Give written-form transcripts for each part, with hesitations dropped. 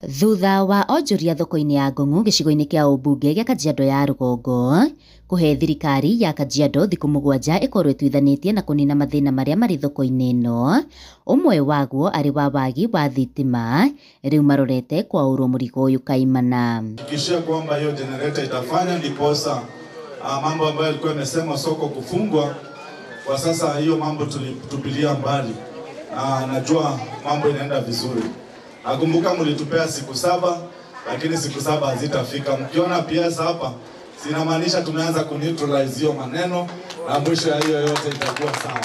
Thutha wa onjoria thoko-inĩ ya Ngong'u gĩcigo-inĩ kĩa ũmbunge gĩa Kajiado ya rũgongo kũhe thirikari ya Kajiado thikũ 7 ĩkorwo ĩtuithanĩtie na kũnina mathĩna marĩa marĩ thoko-inĩ ĩno, ũmwe waguo arĩ wa wagi wa thitima, rĩu marorete kwaũrwo mũrigo ũyũ kaimana. Hakikishia kwamba hiyo generator itafanya ndiposa mambo ambayo ilikuwa imesema soko kufungwa kwa sasa, hiyo mambo tulitupilia mbali. Najua mambo inaenda vizuri. Nakumbuka mlitupea siku 7, lakini siku 7 hazitafika. Mkiona PS hapa, sinamaanisha tumeanza kuneutralize hiyo maneno na mwisho ya hiyo yote itakuwa sawa.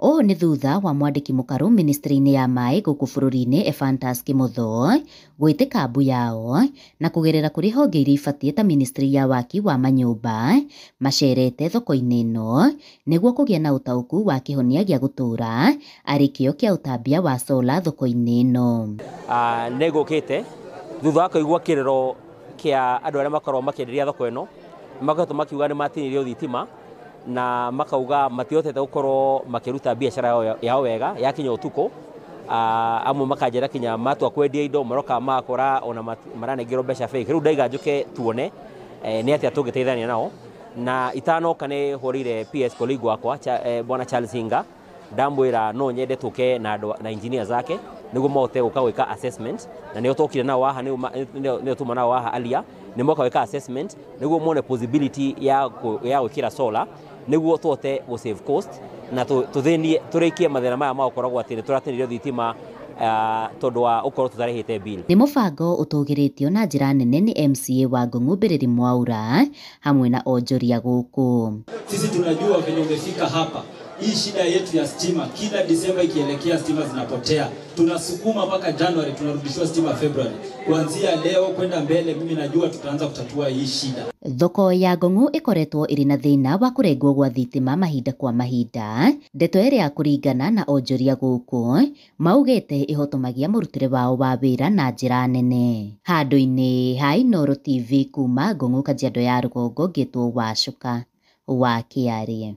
Ũũ nĩ thutha wa mwandĩki mũkaru ministry-inĩ ya maĩ gũkũ bũrũri-inĩ Ephantus Kimotho gwĩtĩka mbu yao na kũgerera kũrĩ honge iria ibatiĩ ta ministry ya waki wa manyũmba macerete thoko-inĩ ĩno nĩguo kũgĩa na ũtaũku wa kĩhonia gĩa gũtũũra arĩ kĩo kĩa ũtambia wa sola thoko-inĩ ĩno. Nĩ ngũkĩte thutha wa kũigua kĩrĩro kĩa andũ arĩa makoragwo makĩenderia thoko ĩno, makoretwo makiuga nĩ matinirio thitima na makauga matihotete gũkorwo makĩruta biacara yao wega yakinya ũtukũ. Amwe makanjĩra kinya matua kwendia indo maroka magakora ona maranengerwo mbeca fake. Rĩu ndaiga njũke tuone nĩ atĩa tũngĩteithania nao, na itanoka nĩ hũrĩire PS colleague wakwa bwana Charles Hinga, ndamwĩra no nyende tũke na andũ na engineers ake nĩguo mahote gũka gwĩka assessment, na nĩo tokire nao haha, nĩo tuma nao haha alia, nĩ moka gwĩka assessment nĩguo mone possibility ya gwĩkĩra solar nĩguo tũhote gũ save cost na tũthĩnie tũrĩkie mathĩna maya ma gũkoragwo atĩ nĩ tũratinirio thitima tondũ wa ũkorwo tũtarĩhĩte bill. Nĩ mũbango ũtũgĩrĩtio na njĩra nene nĩ MCA wa Ngong'u Mbĩrĩri Mwaura hamwe na onjoria gũkũ. Sisi tunajua venye umefika hapa. Hii shida yetu ya stima kila Disemba ikielekea stima zinapotea. Tunasukuma mpaka January, tunarudishiwa stima February. Kuanzia leo kwenda mbele mimi najua tutaanza kutatua hii shida. Thoko ya Ngong'u ĩkoretwo ĩrĩ na thĩna wa kũrengwo gwa thitima mahinda kwa mahinda, ndeto ĩrĩa kũringana na onjoria gũkũ maugĩte ĩhotomagia mũrutĩre wao wa wĩra na njĩra nene. Handũ-inĩ ha Inooro TV kuma Ngong'u Kajiado ya rũgongo, ngĩtwo Wacuka wa Kĩarĩ.